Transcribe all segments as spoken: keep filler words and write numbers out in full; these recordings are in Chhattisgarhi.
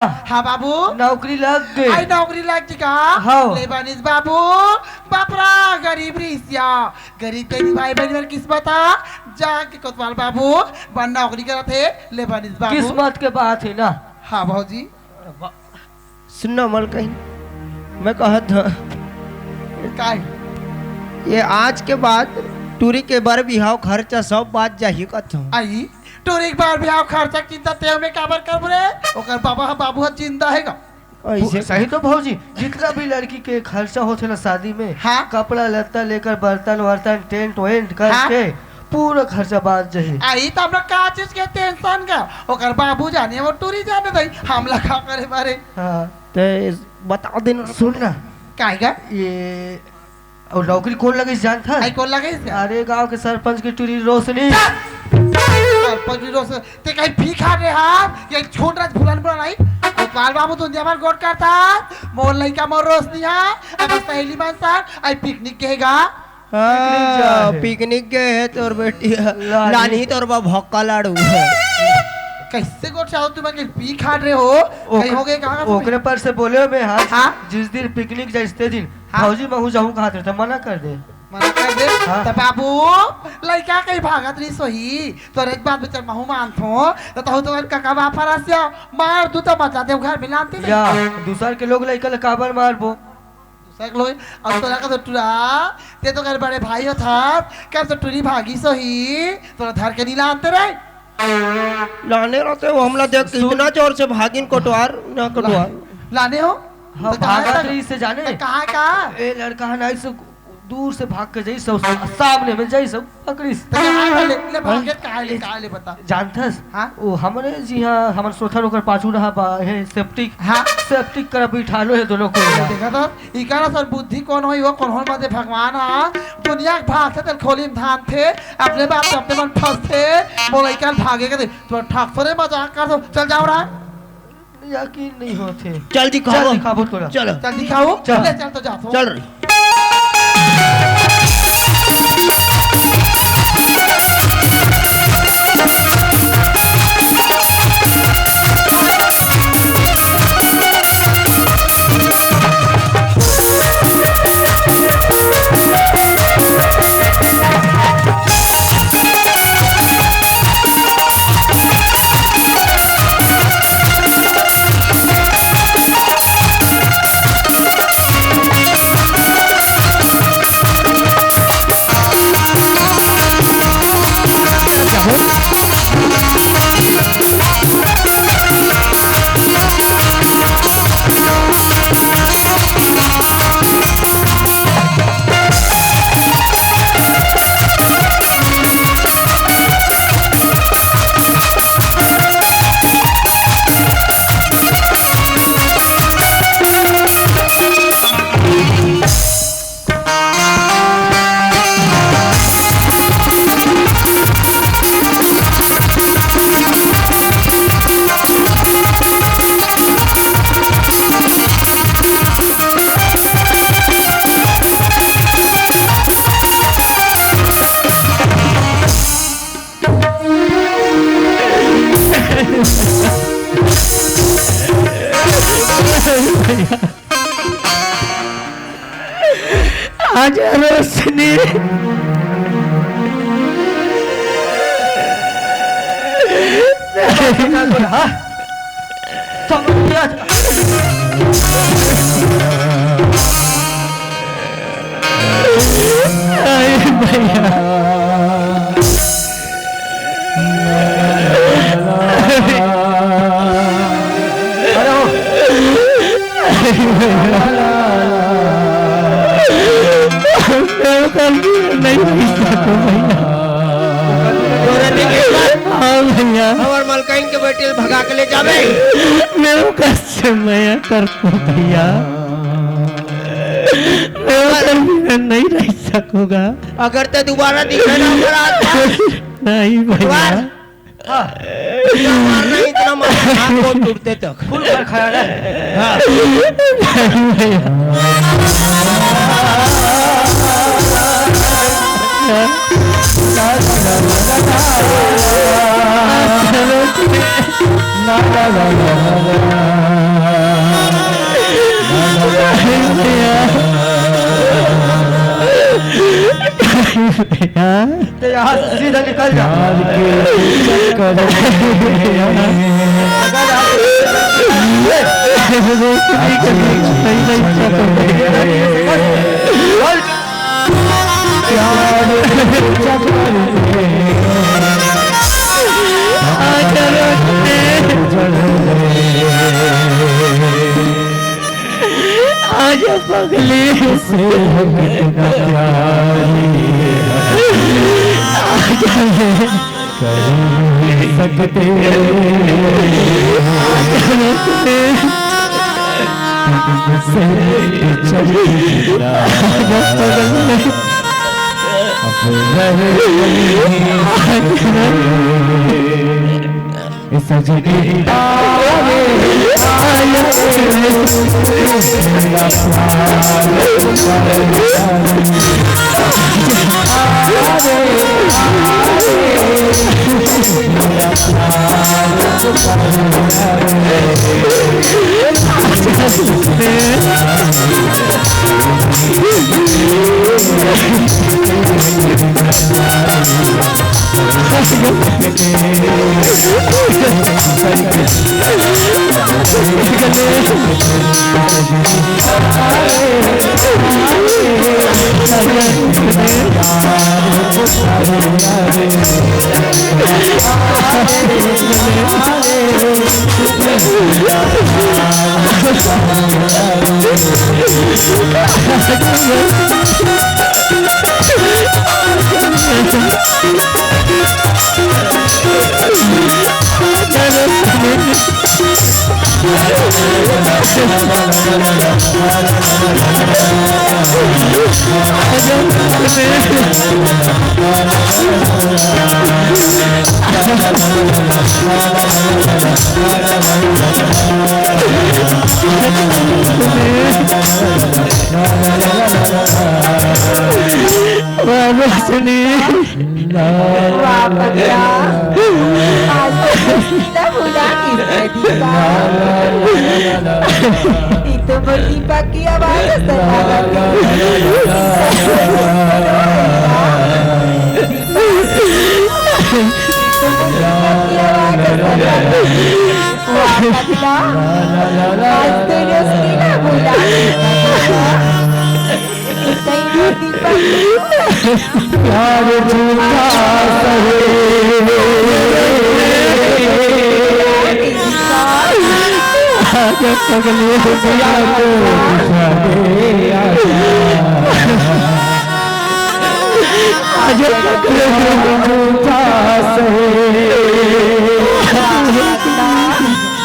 हाँ बाबू। नौकरी लग गे। आई नौकरी लग गे का? हव। ले बनिस बाबू, बापरा गरीब रिसिया, गरीब के भाई बहन मेर किस्मत हा, जाके कोतवाल बाबू, बन नौकरी करत हे, ले बनिस बाबू। किस्मत के बात हे ना। हाँ भौजी। सुन ना मलकिन, मैं कहत हँव, काय? ये आज के बाद टूरी के बर बिहाव खर्चा सब बाँच जाही कहत हँव। आई, टूरी के बर बिहाव खर्चा चिंता तें में काबर करबो रे? ओकर बाबा ह, बाबू ह जिंदा हे का? ऐसे सही तो भौजी, जितना भी लड़की के खर्चा होथे ना शादी में, हाँ। कपड़ा लत्ता लेकर बर्तन वर्तन टेंट वेंट हाँ। करके पूरा खर्चा बाँच जाही। आई त हमला का चीज के टेंशन का? ओकर बाबू जाने, वो टूरी जाने दई, हमला का करे बारे? हाँ। ते बता देना। सुन ना। काय का? ये अउ नौकरी कोन लगिस जानथस? आई कोन लगिस का? अरे गांव के सरपंच के टूरी रोशनी। सरपंच टूरी रोशनी, तें कहीं पी खा रे हा? ये छोट राज भुलान बुला नहीं। कोतवाल बाबू दुनिया भर गोठ करथस। मोर लइका मोर रोशनी हा, अब सहेली मन साथ आई पिकनिक गे हे गा। हाँ, पिकनिक गे हे तोर बेटी ह। लानी। लानी तोर बा भक्का लाड़ू। कैसे गोठ चाहो तुम अगर पी खा रे हो? कहीं ओक-, हो गए कहाँ का तुम्हें? ओकरे पर से बोले मैं हाँ, हाँ? जिस दिन पिकनिक जाइस ते दिन हाँ। भौजी महू जाहूँ कहत रहे, त मना कर दे। मना कर दे। हाँ। त बाबू, लइका कहीं भागत रहिस होही, तोर एक बात बिचार महू मानथों, त तहू तो कका बाप हरस या, मार दू त मजा दे घर मिलान ते नहीं। या, दूसर के लोग लइका ल काबर मारबो? दूसर के लोग, अब तोरा का तो टूरा, ते तो कर बड़े भाई होथस, कब तो टूरी भागिस होही, तोरा धर के नहीं लानते रे। लाने रहते वो हमला देख के सुन। इतना जोर से भागिन कोटवार, ना कोटवार। लाने हो? हाँ, तो कहाँ भागत तक? रहिस हे जाने। तो कहाँ का? ए लड़का ह ना, इसे दूर से भाग के जाइस, सामने में जाइस, पकड़िस। तो कहाँ का ले, ले भागे, कहाँ ले, कहाँ ले बता? जानथस? हाँ? वो हमरे जी हाँ, हमर सोथर ओकर पाछू रहा बा, हे सेप्टिक। हाँ। सेप्टिक करा बिठा लो हे दोनों को। देखा तो, इकरा सर बुद्धि कोन होही, वो कोन होन बादे भगवान हा। दुनिया के भाग से तेल खोली में धान थे, अपने बाप से अपने मन फंस थे, बोला इकरा भागे के दे। तो ठक सरे मजाक कर दो, चल जाओ रहा। यकीन नहीं होथे। चल दिखाओ। चल दिखाबो तोला। चल। चल दिखाओ। चल। ले चल तो जाथो। चल रे। आजा रोशनी। आई भैया। अरे हो। मैं वो कल भी नहीं रह सकूं भैया। तोरे देखे हाँ भैया। हमर मलकाइन के बेटी ल भगा के ले जाबे। मैं वो कल से मया कर को भैया। मैं वो कल भी नहीं रह सकूंगा। अगर ते दोबारा दिखे ना हमर आसपास, नहीं भैया। हाँ। इतना मारना, इतना मारना, हाथ गोड़ टूटते तक। फुल कर खाया ना। हाँ। नहीं भैया। ना, ना, ना, ना, ना, ना। यार। तो यहाँ से सीधा निकल जा। प्यार के चक्कर में। दोस्ती करने का सही, सही चक्कर में। प्यार के चक्कर में। आजा रोशनी। आजा पगली। से कितना प्यारी है। आजा रे। कह नहीं सकते। तुमसे बिछड़ के अब रह नहीं सकते। सजनी तारे आए, मेरा प्यार। वाह, रोशनी। वाह, पगला। आज तो खुशी ना भुला किस नदी का। ये तो मोर दीपक की आवाज है, सदा वाह, पगला। आज तो रोशनी ना भुला किस नदी का। प्यार झूठा सहे। आजा पगली, दुनिया को दिखा दे, आजा। आजा पगली, प्यार झूठा सहे।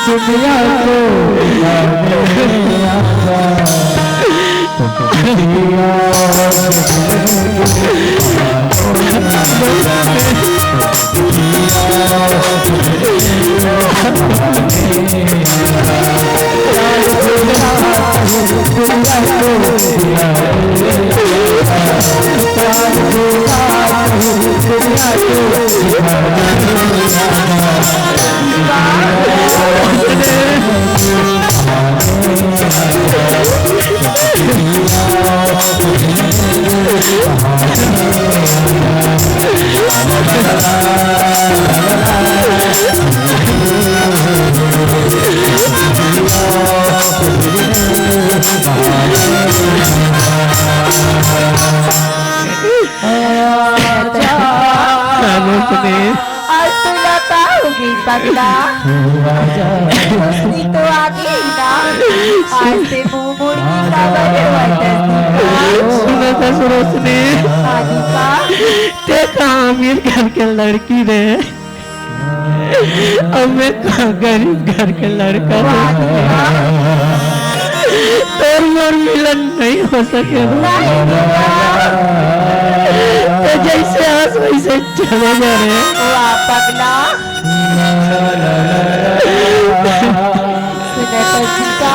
दुनिया को दिखा दे, आजा। आज तुला का होगी पगला? रोशनी तो आ गई ना। आज ते मुंह मोड़ के का बने हुआ है? सुनो तो रोशनी। आदि का। ते कहाँ अमीर घर के लड़की रे? अब मैं कहाँ गरीब घर के लड़का हूँ। तोर मोर मिलन नहीं हो सके। तो जैसे आस वैसे चले जा रहे। वाह पगला। सुने तो जी का।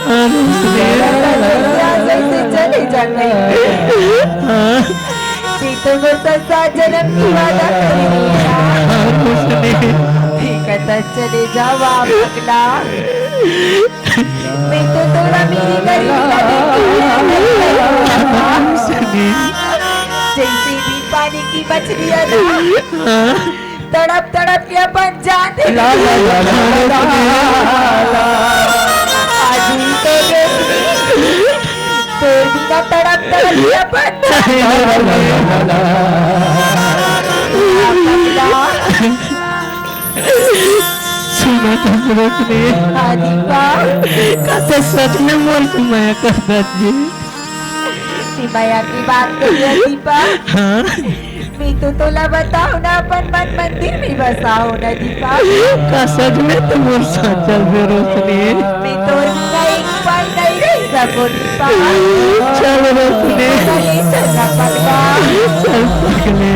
हाँ, सुने। जैसे आस वैसे चले जा रहे। हाँ। प्रीतम सात जन्म की वादा करी। हाँ, सुने। त चले जावा पगला। मैं तो तोला मेरी गरीबी ला देख के जैसे भी पानी की मछली है ना, तड़प तड़प के अपन जान दे। आज ही तो देख, तोर बिना तड़प तड़प के अपन जान दे। सुनत हस रोशनी? हाँ दीपा। का तैं सच में मोर से मया करत हस जी? ती मया की बात करिया दीपा। हाँ। मैं तो तोला बताओ ना, अपन मन मंदिर में बसाओ ना दीपा। का सच में तैं मोर साथ चलबे रोशनी? मैं तोर बिना एक पल नहीं रह सको दीपा। चल रोशनी। चल पगले।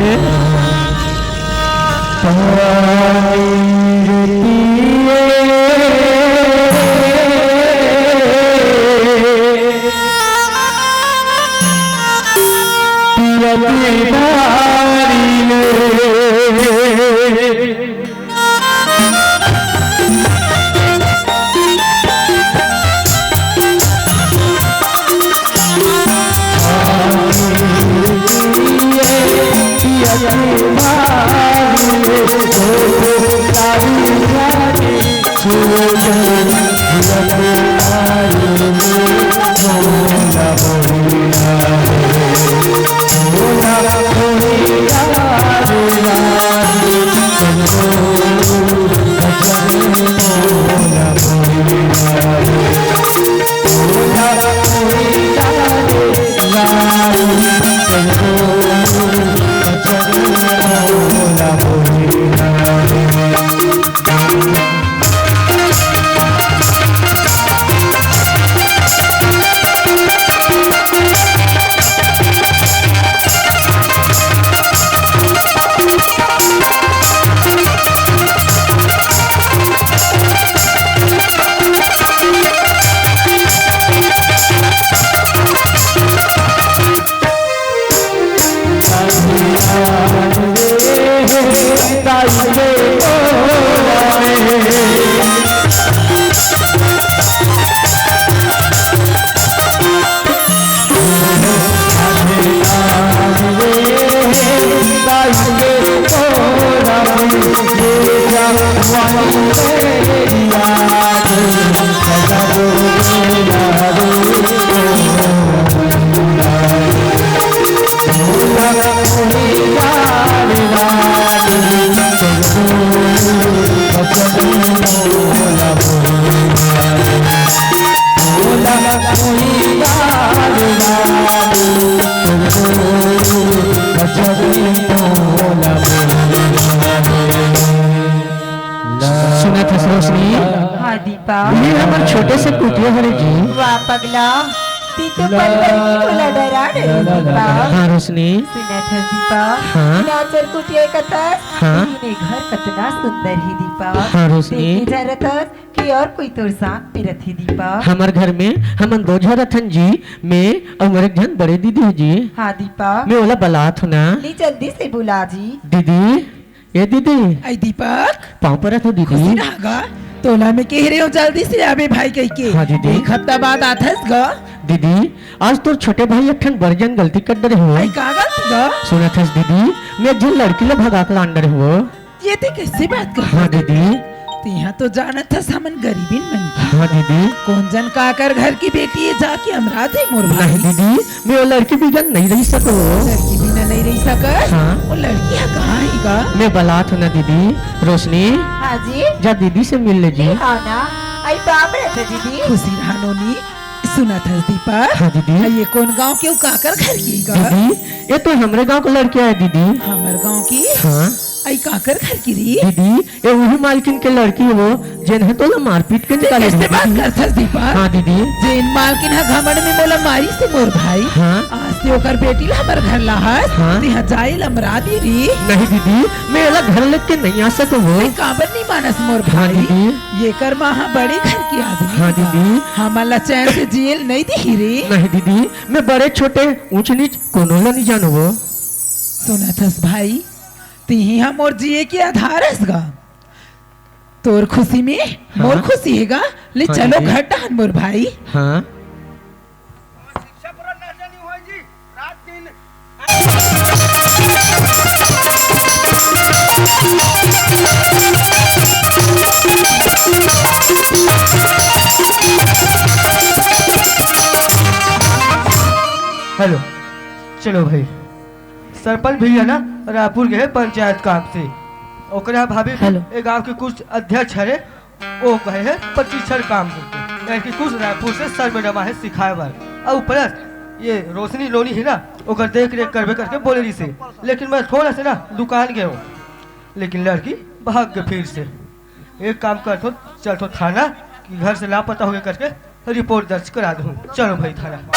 सुनत हस रोशनी? हाँ दीपा। ये हमर छोटे से कुटिया हरे जी। वाह पगला, ती तो पल भर भी मोला डरा डरे दीपा। हाँ रोशनी। सुनत हस दीपा? हाँ। नाचर कुटिया कथस? हाँ। ये घर कतना सुंदर ही दीपा। हाँ रोशनी। देखे जा रथस कि और कोई तोर साथ में रथे दीपा। हमर घर में हमन दो झन रथन जी, मैं अउ मोर एक झन बड़े दीदी हे जी। हाँ दीपा। मैं ओला बलात हूँ ना। ले जल्दी से बुला जी। दीदी, ए दीदी। आई दीपक। पाँव परत हूँ दीदी। खुशी रहा गा। तोला मैं कह रहे हूँ जल्दी से आबे भाई कह के। हाँ दीदी। एक हफ्ता बाद आथस गा। दीदी, आज तोर छोटे भाई एक ठन बड़ जन गलती कर डरे हो। आई का गलती गा? सुनत हस दीदी, मैं एक झन लड़की ला भगा के लान डरे हो। ये ते कैसे बात कर? हाँ दीदी। तेहा तो जानत हस हमन गरीबिन मन के। हाँ दीदी। कोन जन काकर घर की बेटी हे जाके अमरा दे मोर भाई। नहीं दीदी, मैं वो लड़की बिना नहीं रह सको। लड़की बिना नहीं रह सको? हाँ। वो लड़की हा कहाँ हे गा? मैं बलात हूँ ना दीदी। रोशनी। हाँ जी। जा दीदी से मिल ले जी। हाँ ना। आई बाप रे दीदी। खुशी रहा नोनी। सुनत हस दीपक? हाँ दीदी। ये कोन गाँव के अउ काकर घर की गा? दीदी, ये तो हमरे गाँव के लड़किया हे दीदी। हमर गाँव की? हाँ। आई काकर घर की री? दीदी, ये उही मालकिन के लड़की हो, जेन ह तोला मारपीट के निकाले कैसे बात दीदी। करथस दीपक? हाँ दीदी। जेन मालकिन ह घमंड में मोला मारिस हे मोर भाई। हाँ। आज ते ओकर बेटी ला हमर घर लाहस। हाँ। तेहा जाए ल अमरा दे री। नहीं दीदी, मैं एला घर लेके नहीं आ सकूँ। ते काबर नहीं मानस मोर हाँ भाई? दीदी। येकर माँ ह बड़े घर के आदमी हाँ हे। दीदी। हमन ला चैन से जिए ल नहीं दिही रे। नहीं दीदी, मैं बड़े छोटे ऊंच नीच कोनो ला नहीं जानूँ। सुनत हस भाई, तिही ह मोर जिए के आधार हस गा। तोर खुशी में मोर खुशी हे गा। ले हाँ चलो दीदी। घर टहन मोर भाई। हाँ। हेलो, चलो भाई, सरपंच भैया ना रायपुर गए पंचायत काम से। ओकरा भाभी हेलो। ए गांव के कुछ अध्यक्ष हरे, ओ गए हैं प्रशिक्षण काम करके, यानी कि कुछ रायपुर से सर मैडम आहे सिखाए बर। और प्लस ये रोशनी लोनी है ना, ओकर देख रेख करबे करके बोले रही से, लेकिन मैं थोड़ा से ना दुकान गए हूँ, लेकिन लड़की भाग के फिर से। एक काम करथो, चलथो थाना कि घर से लापता हो गए करके रिपोर्ट दर्ज करा दूँ। चलो भाई थाना।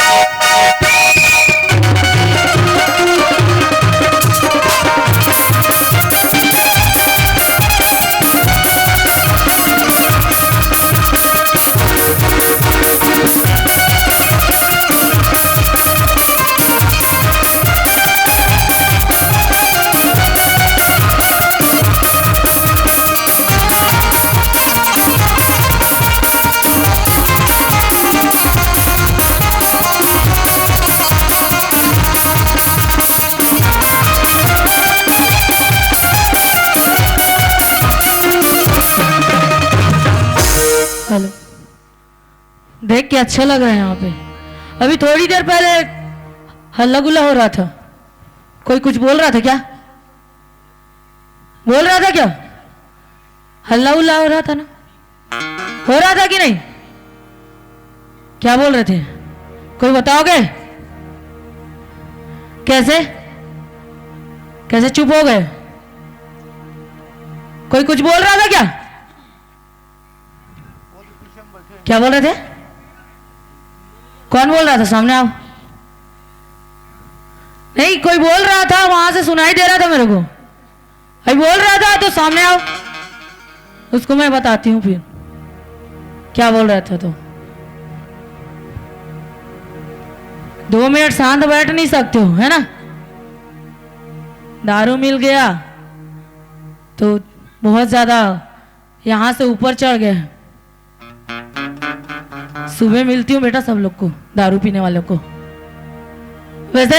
हेलो। देख के अच्छा लग रहा है यहाँ पे। अभी थोड़ी देर पहले हल्ला गुल्ला हो रहा था, कोई कुछ बोल रहा था क्या? बोल रहा था क्या? हल्ला उल्ला हो रहा था ना, हो रहा था कि नहीं? क्या बोल रहे थे? कोई बताओगे? कैसे, कैसे चुप हो गए? कोई कुछ बोल रहा था क्या? क्या बोल रहे थे? कौन बोल रहा था? सामने आओ। नहीं, कोई बोल रहा था, वहां से सुनाई दे रहा था मेरे को। भाई बोल रहा था तो सामने आओ, उसको मैं बताती हूँ फिर क्या बोल रहा था। तो दो मिनट शांत बैठ नहीं सकते हो, है ना? दारू मिल गया तो बहुत ज्यादा यहाँ से ऊपर चढ़ गए। सुबह मिलती हूँ बेटा सब लोग को, दारू पीने वालों को। वैसे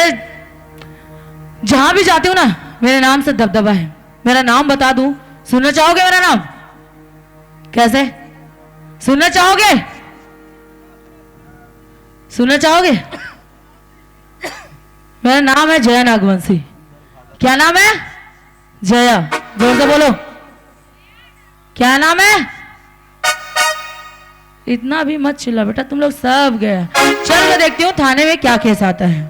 जहां भी जाती हूँ ना, मेरे नाम से दबदबा है। मेरा नाम बता दूं, सुनना चाहोगे मेरा नाम? कैसे सुनना चाहोगे? सुनना चाहोगे? मेरा नाम है जया नागवंशी। क्या नाम है? जया। जोर से बोलो। क्या नाम है? इतना भी मत चिल्ला बेटा, तुम लोग सब गए। चल मैं देखती हूँ थाने में क्या केस आता है।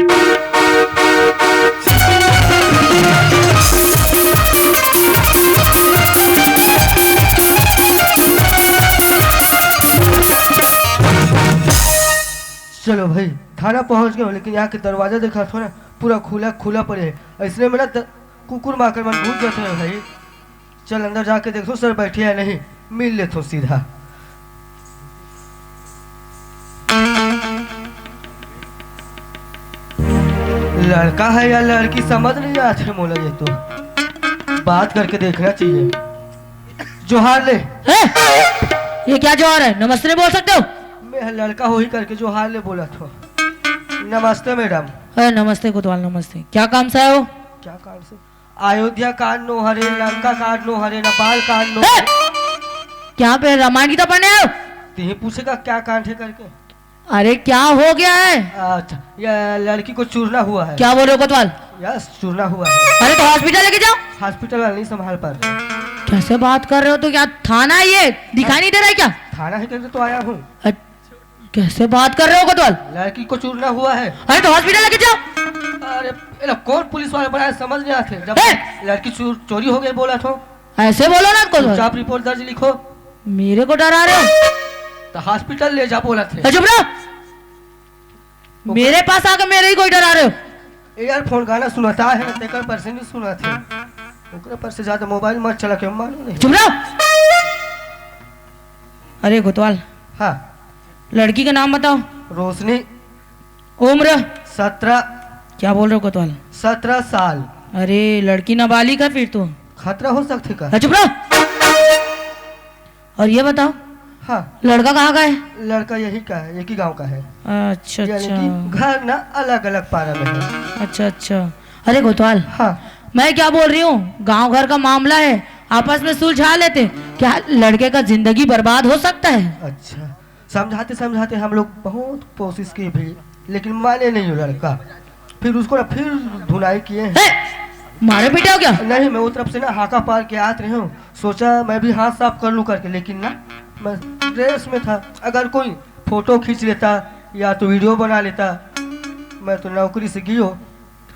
चलो भाई, थाना पहुंच गए हो, लेकिन यहाँ के दरवाजा देखा थो ना, पूरा खुला खुला पड़े है। इसने में ना द-, कुकुर माकर मन घुस जाते हैं भाई। चल अंदर जाके देखो सर बैठे हैं नहीं, मिल लेथो सीधा। लड़का है या लड़की समझ नहीं आते मोला, ये तो बात करके देखना चाहिए। जोहार ले। ए, ये क्या जोहार है? नमस्ते नहीं बोल सकते हो? मैं लड़का हो ही करके जोहार ले बोला था। नमस्ते मैडम। ए, नमस्ते कोतवाल, नमस्ते। क्या काम से आए हो? क्या काम से? अयोध्या कांड नो हरे, लंका कांड नो हरे, नेपाल कांड नो ए! हरे। क्या पे रामायण गीता पढ़ने आए हो? तिही पूछेगा क्या कांड है करके। अरे क्या हो गया है? अच्छा, ये लड़की को चूरना हुआ है। क्या बोल रहे हो कोतवाल? यस, चूरना हुआ है। अरे तो हॉस्पिटल लेके जाओ। हॉस्पिटल वाले नहीं संभाल पा रहे। कैसे बात कर रहे हो? तो क्या थाना है ये? दिखाई नहीं दे रहा है क्या? थाना है करके तो आया हूँ। अ-, कैसे बात कर रहे हो कोतवाल? लड़की को चूरना हुआ है। अरे तो हॉस्पिटल लेके जाओ। अरे, ये लोग कौन पुलिस वाले बनाए, समझ नहीं आते। जब ए! लड़की चोर, चोरी हो गई बोला तो ऐसे बोलो ना कोतवाल। चुपचाप रिपोर्ट दर्ज लिखो। मेरे को डरा रहे हो? तो हॉस्पिटल ले जा बोला थे। ए, चुप रहो। ओकर मेरे पास आके मेरे ही कोई डरा रहे हो? ए यार, फोन गाना सुनाता है ना, तेकर पर से नहीं सुनाते। ओकरे पर से ज्यादा मोबाइल मत चला के मानो नहीं। चुप रहो। अरे कोतवाल। हाँ। लड़की का नाम बताओ। रोशनी। उम्र? सत्रह। क्या बोल रहे हो कोतवाल? सत्रह साल। अरे लड़की नाबालिग है फिर तो। खतरा हो सकते का? हाँ, चुप रहो। और ये बताओ, हाँ। लड़का कहाँ का है? लड़का यही का है, एक ही गांव का है। अच्छा, यानी अच्छा। कि घर ना अलग-अलग पारा में है। अच्छा, अच्छा। अरे कोतवाल, हाँ। मैं क्या बोल रही हूँ, गांव घर का मामला है, आपस में सुलझा लेते। क्या लड़के का जिंदगी बर्बाद हो सकता है? अच्छा, समझाते समझाते हम लोग बहुत कोशिश की भी, लेकिन माने नहीं वो लड़का। फिर उसको ना फिर धुनाई किए हैं। ए, मारे पीटे हो क्या? नहीं, मैं वो तरफ से ना हाका पार के आत रहे हूँ, सोचा मैं भी हाथ साफ कर लूँ करके, लेकिन ना मैं ड्रेस में था। अगर कोई फोटो खींच लेता या तो वीडियो बना लेता, मैं तो नौकरी से गयो।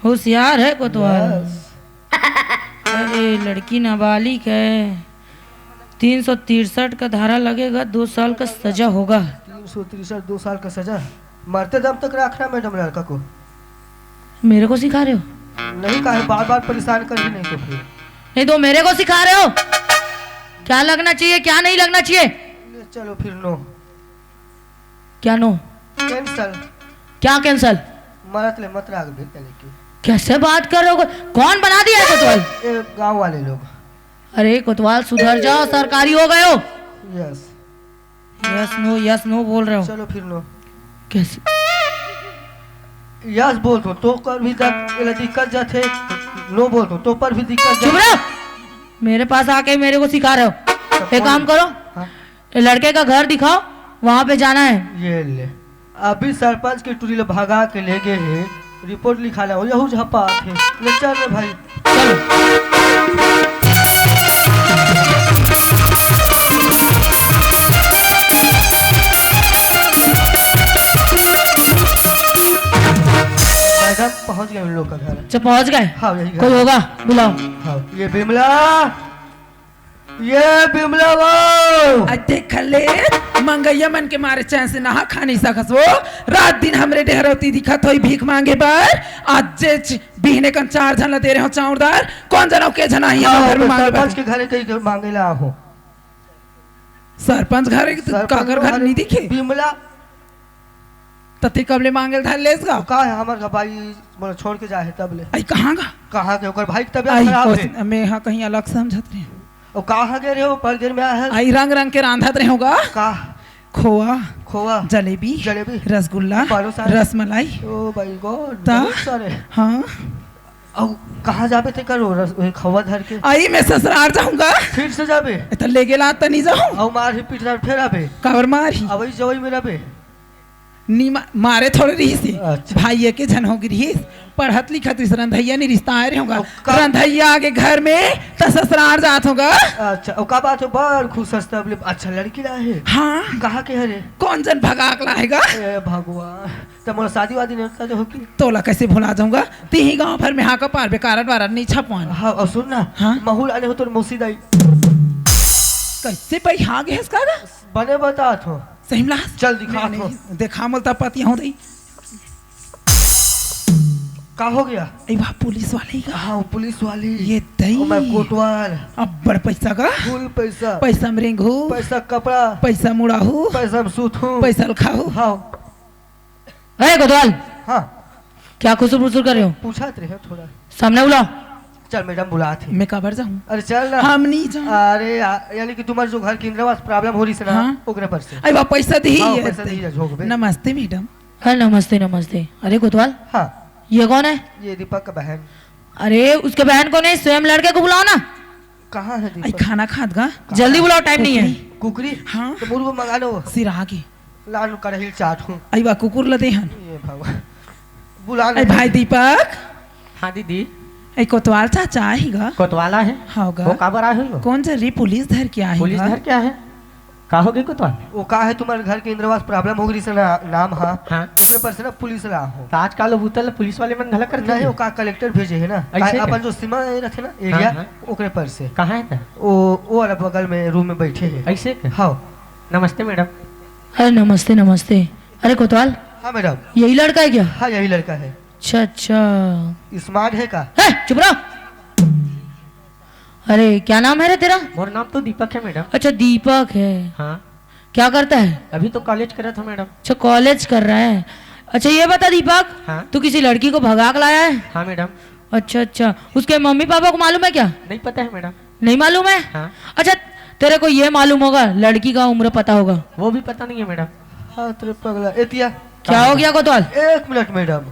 होशियार है कोतवाल। यस। अरे, लड़की नाबालिग है, तीन सौ तिरसठ का धारा लगेगा, दो साल का सजा होगा। तीन सौ तिरसठ, दो साल का सजा? मरते दम तक रखना मैडम लड़का को। मेरे को सिखा रहे हो? नहीं, काहे बार बार परेशान कर भी नहीं तो फिर। नहीं तो मेरे को सिखा रहे हो क्या लगना चाहिए, क्या नहीं लगना चाहिए? ले, चलो फिर नो। क्या नो? कैंसिल। क्या कैंसिल? मरत ले मत राख दे, यानी कि। कैसे बात कर रहे हो? कौन बना दिया है कोतवाल? ये गांव वाले लोग। अरे कोतवाल, सुधर जाओ, सरकारी हो गए हो। यस। यस नो, यस नो बोल रहे हो। चलो फिर नो। कैसे? यस बोल दो तो कर भी दक-, एला दिक्कत जाथे। नो बोल दो तो पर भी दिक्कत चुप जाथे। रहो। मेरे पास आके मेरे को सिखा रहे हो। तो एक कौन? काम करो, हाँ। लड़के का घर दिखाओ, वहां पे जाना है। ये ले, अभी सरपंच के टुरी ले भगा के ले गए हैं, रिपोर्ट लिखाना हो, यहू झपा आथे। ले चल रे भाई। चलो। मैडम, पहुंच गए उन लोग का घर। अच्छा, पहुंच गए? हाँ, यही घर कोई है। होगा, बुलाओ। हाँ, ये बिमला, ये बिमला वो। आ देख ले, मंगैया मन के मारे चैन से नहा खा नहीं सकस वो। रात दिन हमरे डेहरौती दिखत होई भीख मांगे बर। आज जे च-, बिहने कन चार झन ला दे रहे हो चाउर दार, कौन जनौ के झन आही हाँ, हमर घर में तो मांगे बर। सरपंच के घरे कहीं के मांगे ला हो। सरपंच घरे के तो सरपंच काकर घर घरे नहीं दिखे? बिमला। त ते कब ले मांगे ल धर लेस गा? का है हमर का भाई, मोला छोड़ के जाए है तब ले। आई कहाँ गा? कहाँ के? ओकर भाई की तबीयत आई खराब कोस-, है। मैं हा कहीं अलग समझत रहे। ओ कहाँ गए रहे हो? बड़ देर में आया है। आई रंग रंग के रांधत रहे होगा। का? खोआ, खोआ, जलेबी, जलेबी, रसगुल्ला, बालो सारे। रसमलाई। ओ माय गॉड, ता? बहुत सारे। हाँ। अउ कहाँ जाबे ते करो रस-, ओहे खोआ धर के? आई मैं ससुरार जाहूँगा। फिर से जाबे? ए, त लेगे ला त नहीं जाहूँ। अउ मार ही पीट दार फेर आबे? काबर मार ही? अबई जवई में रहबे? नी मा-, मारे थोड़े रहिस हे। अच्छा। भाई एक झन हो गे रहिस, पढ़त लिखत रहिस, रंधैया नहीं रिश्ता आए रहे होगा। अउ का- रंधैया आगे घर में त ससुरार जात होगा। अच्छा, अउ का बात हो, बड़ खुश हस तब ले। अच्छा, लड़की ला है? हाँ। कहाँ के हरे? कौन जन भगा के लाएगा? ए भगवान, त मोला शादी वादी नहीं होता तो हो की? तोला कैसे भुला जाऊंगा? तिही गांव भर में हाका पारबे, कारड वारड नहीं छपवान। हाँ, अउ सुन ना, हाँ? महू लाने हो तोर मौसी दाई। कैसे भाई, हाँ गए हस का गा? बने बतात हो। सही में ला? चल दिखा नहीं, तो। नहीं, देखा मोल त पति हूँ दई। का हो गया? ए बा पुलिस वाले ही का? हाँ, वो पुलिस वाली। ये दई। ओ मैं कोटवाल। अब्बड़ पैसा का? फुल पैसा। पैसा में रेंगहू। पैसा कपड़ा। पैसा मुड़ाहू। पैसा में सूतहू। पैसा ल खाहू। हाँ। ए कोतवाल। हाँ। क्या खुसुर फुसुर कर रहे हो? पूछत रहे थोड़ा। सामने बुलाओ। चल मैडम बुलात हे। मैं काबर जाऊँ? अरे चल ना। हम नहीं जाऊँ। अरे या-, यानी कि तुम्हारे जो घर के इंदिरा आवास प्रॉब्लम हो रही है ना, हाँ। ओकरे पर से। अरे बा पैसा दी हाँ, है पैसा ते। दी है, झोंक बे। नमस्ते मैडम। हाँ, नमस्ते, नमस्ते। अरे कोतवाल, हाँ। ये कौन है? ये दीपक का बहन। अरे उसके बहन को नहीं, स्वयं लड़के को बुलाओ ना। कहाँ है आई दीपक? खाना खात गा। जल्दी बुलाओ, टाइम नहीं है। कुकरी? कुकरी? हाँ। तो मुर्गो मंगा लो। सिरा के। लान कढ़ाई चाट हूँ। आई बा कुकुर ल देहन। ये भगवान। बुला आई ले। भाई दीपक। हाँ दीदी। आई कोतवाल चाचा आही गा। कोतवाल आहे? हाँ गा। वो काबर आहे वो? कौन जरी पुलिस धर के आही पुलिस गा? धर के आहे? का हो गई कोतवाल? वो का है तुम्हारे घर के इंदिरा आवास प्रॉब्लम हो गई से ना, नाम हाँ। हाँ। ओकरे पर से ना पुलिस ला हो। तो आजकल वो उतल पुलिस वाले मन घला करते नहीं, हैं। वो का कलेक्टर भेजे है ना। ऐसे का? अपन जो सीमा रखे ना हाँ, एरिया, हाँ। ओकरे पर से। कहाँ है का? वो, वो वाला बगल में रूम में बैठे हैं। ऐसे का? हाँ। नमस्ते मैडम। अरे नमस्ते, नमस्ते। अरे कोतवाल, हाँ मैडम। यही लड़का है क्या? हाँ, यही लड़का है। अच्छा, अच्छा। स्मार्ट है का? ए, चुप रहो। अरे क्या नाम है रे तेरा? मोर नाम तो दीपक है मैडम। अच्छा, दीपक है। हाँ। क्या करता है? अभी तो कॉलेज कर रहा था मैडम। अच्छा, कॉलेज कर रहा है। अच्छा, ये बता दीपक, हाँ? तू किसी लड़की को भगा के लाया है? हाँ मैडम। अच्छा, अच्छा, उसके मम्मी पापा को मालूम है क्या? नहीं पता है मैडम। नहीं मालूम है? हाँ। अच्छा, तेरे को ये मालूम होगा, लड़की का उम्र पता होगा? वो भी पता नहीं है मैडम। हाँ तेरे पगला एतिया। क्या हो गया कोतवाल? एक मिनट मैडम,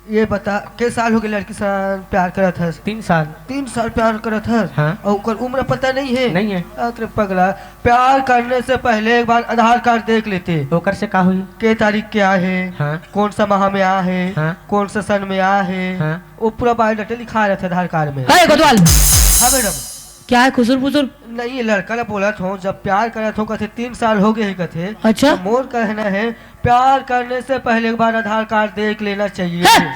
ये बता, के साल हो गए लड़की सन प्यार करत हस? तीन साल। तीन साल प्यार करत हस? हाँ। और ओकर उम्र पता नहीं है? नहीं है। हाँ तेरे पगला, प्यार करने से पहले एक बार आधार कार्ड देख लेते। ओकर से का हुई? के तारीख के आए है? हाँ। कौन सा माह में आए है? हाँ। कौन सा सन में आए है? हाँ। वो पूरा बायोडाटा लिखा रहता है आधार कार्ड में। अरे कोतवाल, हाँ मैडम। क्या है खुसुर फुसुर? नहीं, ये लड़का ला बोलत हो, जब प्यार करत हो कथे तीन साल हो गए ही कथे। अच्छा। तो मोर कहना है, प्यार करने से पहले एक बार आधार कार्ड देख लेना चाहिए। है?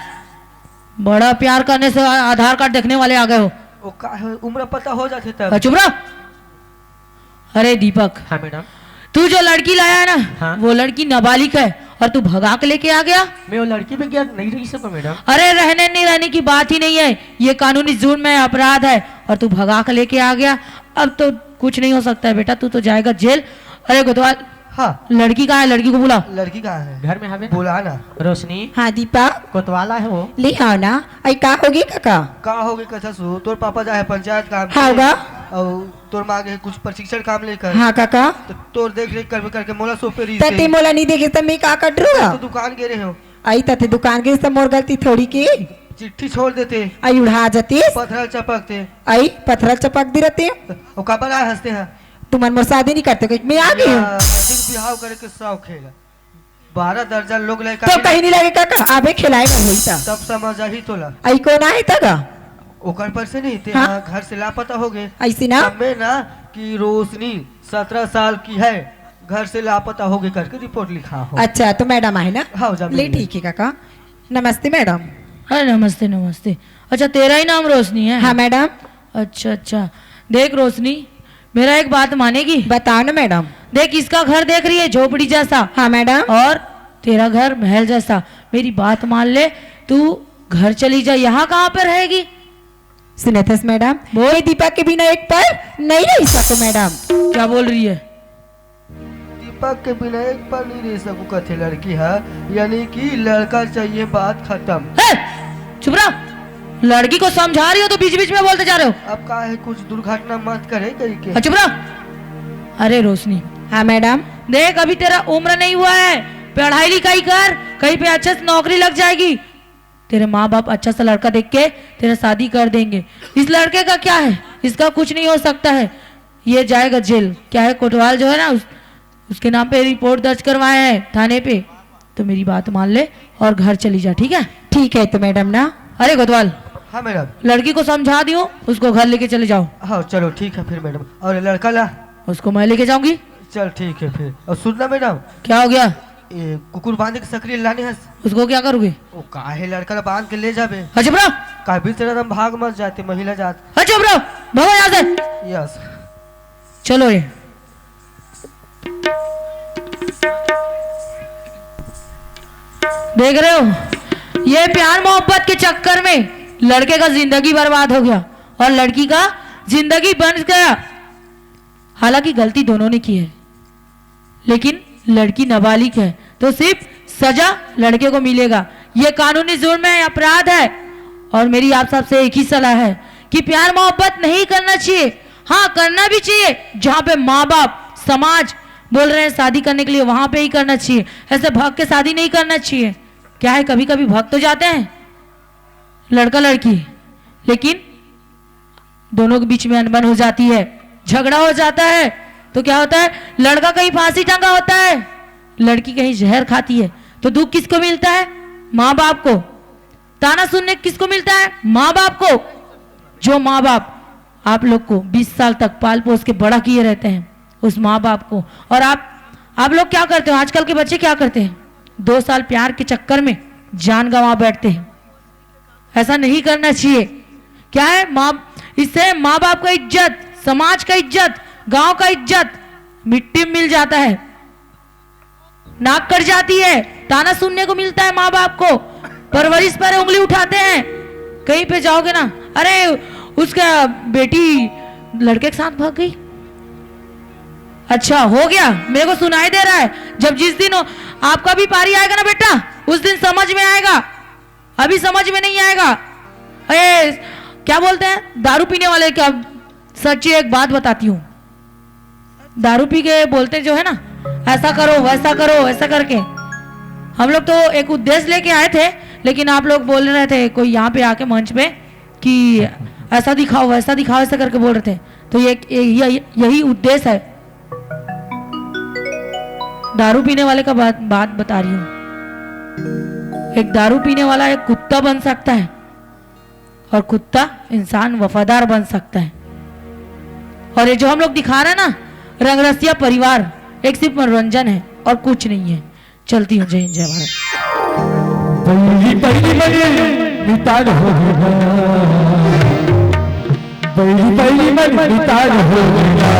बड़ा प्यार करने से आ-, आधार कार्ड देखने वाले आ गए हो। वो का है, उम्र पता हो जाते तब। अरे चुप रहो। अरे दीपक, हाँ मैडम। तू जो लड़की लाया है ना, हाँ। वो लड़की नाबालिग है और तू भगा के लेके आ गया। मैं वो लड़की पे क्या नहीं रह सकूं मैडम? अरे रहने नहीं रहने की बात ही नहीं है, ये कानूनी जुर्म है, अपराध है और तू भगा के लेके आ गया। अब तो कुछ नहीं हो सकता है बेटा, तू तो जाएगा जेल। अरे कोतवाल, हाँ। लड़की कहाँ है? लड़की को बुला। लड़की कहाँ है? घर में हवे। बुला ना। रोशनी। हाँ दीपक। कोतवाल आए हो? ले आओ ना। अई का होगे काका? का होगे कथा सु? तोर पापा जाए पंचायत काम हाँ पे। होगा। और तोर माँ के कुछ प्रशिक्षण काम लेकर। हाँ काका। तो तोर देख रेख कर करके मोला सौंपे रही तते। मोला नहीं देखे त मैं का कर डरूंगा? तो दुकान गे रहे हो। आई तते दुकान गे त मोर गलती थोड़ी की। चिट्ठी छोड़ देते। आई उड़ा जाती। पथरल चपकते। आई पथरल चपक दी रहती। वो काबर आए हंसते हैं? तुमन मोर शादी नहीं करते कहिके मैं आ गई हूँ। या, अधिक बिहाव करे के शौक है। बारह दर्जन लोग लइका तो कहीं नहीं लगे काका, आबे खिलाए बर होई ता। तब समझ आही तोला। आई कौन आए तगा? ओकर पर से नहीं, ते हाँ। हाँ, घर से लापता हो गए। ऐसी ना? तब में ना कि रोशनी सत्रह साल की है, घर से लापता हो गए करके रिपोर्ट लिखा हो। अच्छा, तो मैडम आए ना? हाँ, जमीन ले में। ठीक है काका। नमस्ते मैडम। अरे नमस्ते, नमस्ते। अच्छा, तेरा ही नाम रोशनी है? हाँ मैडम। अच्छा, अच्छा। देख रोशनी, मेरा एक बात मानेगी? बताओ ना मैडम। देख, इसका घर देख रही है, झोपड़ी जैसा। हाँ मैडम। और तेरा घर महल जैसा। मेरी बात मान ले, तू घर चली जा। यहाँ कहाँ पर रहेगी? सुनत हस मैडम, बोल। मैं दीपक के बिना एक पल नहीं रह सकूं मैडम। क्या बोल रही है? दीपक के बिना एक पल नहीं रह सकूं कथे लड़की है, यानी कि लड़का चाहिए, बात खत्म। हे, चुप रहो। लड़की को समझा रही हो तो बीच बीच में बोलते जा रहे हो। अब का है, कुछ दुर्घटना मत करे कहीं के। हाँ, चुप रहो। अरे रोशनी। हाँ मैडम। देख, अभी तेरा उम्र नहीं हुआ है, पढ़ाई लिखाई कर, कहीं पे अच्छे से नौकरी लग जाएगी। तेरे माँ बाप अच्छा सा लड़का देख के तेरा शादी कर देंगे। इस लड़के का क्या है, इसका कुछ नहीं हो सकता है, ये जाएगा जेल। क्या है, कोतवाल जो है ना, उस, उसके नाम पे रिपोर्ट दर्ज करवाए हैं थाने पे। तो मेरी बात मान ले और घर चली जा, ठीक है? ठीक है तो मैडम ना। अरे कोतवाल, हाँ मैडम। लड़की को समझा दियो, उसको घर लेके चले जाओ। हाँ चलो ठीक है फिर मैडम। और लड़का ला? उसको मैं लेके जाऊंगी। चल ठीक है फिर। और सुन ना मैडम। क्या हो गया? ए, कुकुर बांधे के सकरी लाने हस। उसको क्या करोगे? ओ काहे लड़का ला बांध के ले जाबे। अच्छा ब्रो। काबिल तेरा दम भाग मत जाते महिला जात। अच्छा ब्रो, भागो यहाँ से। यस। चलो ये। देख रहे हो, ये प्यार मोहब्बत के चक्कर में लड़के का जिंदगी बर्बाद हो गया और लड़की का जिंदगी बन गया। हालांकि गलती दोनों ने की है, लेकिन लड़की नाबालिग है, तो सिर्फ सजा लड़के को मिलेगा। ये कानूनी जुर्म है, अपराध है। और मेरी आप सबसे एक ही सलाह है कि प्यार मोहब्बत नहीं करना चाहिए। हाँ, करना भी चाहिए, जहाँ पे माँ बाप, समाज बोल रहे हैं शादी करने के लिए, वहाँ पे ही करना चाहिए। ऐसे भाग के शादी नहीं करना चाहिए। क्या है, कभी-कभी भाग तो जाते हैं लड़का लड़की, लेकिन दोनों के बीच में अनबन हो जाती है, झगड़ा हो जाता है, तो क्या होता है, लड़का कहीं फांसी टंगा होता है, लड़की कहीं जहर खाती है, तो दुख किसको मिलता है? माँ बाप को। ताना सुनने किसको मिलता है? माँ बाप को। जो माँ बाप आप लोग को बीस साल तक पाल पोस के बड़ा किए रहते हैं, उस माँ बाप को। और आप आप लोग क्या करते हो, आजकल के बच्चे क्या करते हैं? दो साल प्यार के चक्कर में जान गंवा बैठते हैं। ऐसा नहीं करना चाहिए। क्या है, माँ, इससे माँ बाप का इज्जत, समाज का इज्जत, गांव का इज्जत मिट्टी में मिल जाता है, नाक कट जाती है, ताना सुनने को मिलता है माँ बाप को, परवरिश पर उंगली उठाते हैं। कहीं पे जाओगे ना, अरे उसका बेटी लड़के के साथ भाग गई। अच्छा हो गया, मेरे को सुनाई दे रहा है। जब जिस दिन हो, आपका भी पारी आएगा ना बेटा, उस दिन समझ में आएगा, अभी समझ में नहीं आएगा। ए, क्या बोलते हैं दारू पीने वाले का? सच्ची एक बात बताती हूँ, दारू पी के बोलते जो है ना, ऐसा करो, वैसा करो, ऐसा करके। हम लोग तो एक उद्देश्य लेके आए थे, लेकिन आप लोग बोल रहे थे, कोई यहाँ पे आके मंच पे, कि ऐसा दिखाओ, वैसा दिखाओ, ऐसा करके बोल रहे थे। तो ये, ये, ये यही उद्देश्य है। दारू पीने वाले का बात बात बता रही हूँ। एक दारू पीने वाला एक कुत्ता बन सकता है, और कुत्ता इंसान वफादार बन सकता है। और ये जो हम लोग दिखा रहे हैं ना, रंगरसिया परिवार, एक सिर्फ मनोरंजन है और कुछ नहीं है। चलती हूँ। जय हिंद, जय भारत। पहली पहली मनी मितान हो गया। पहली पहली मनी मितान हो गया।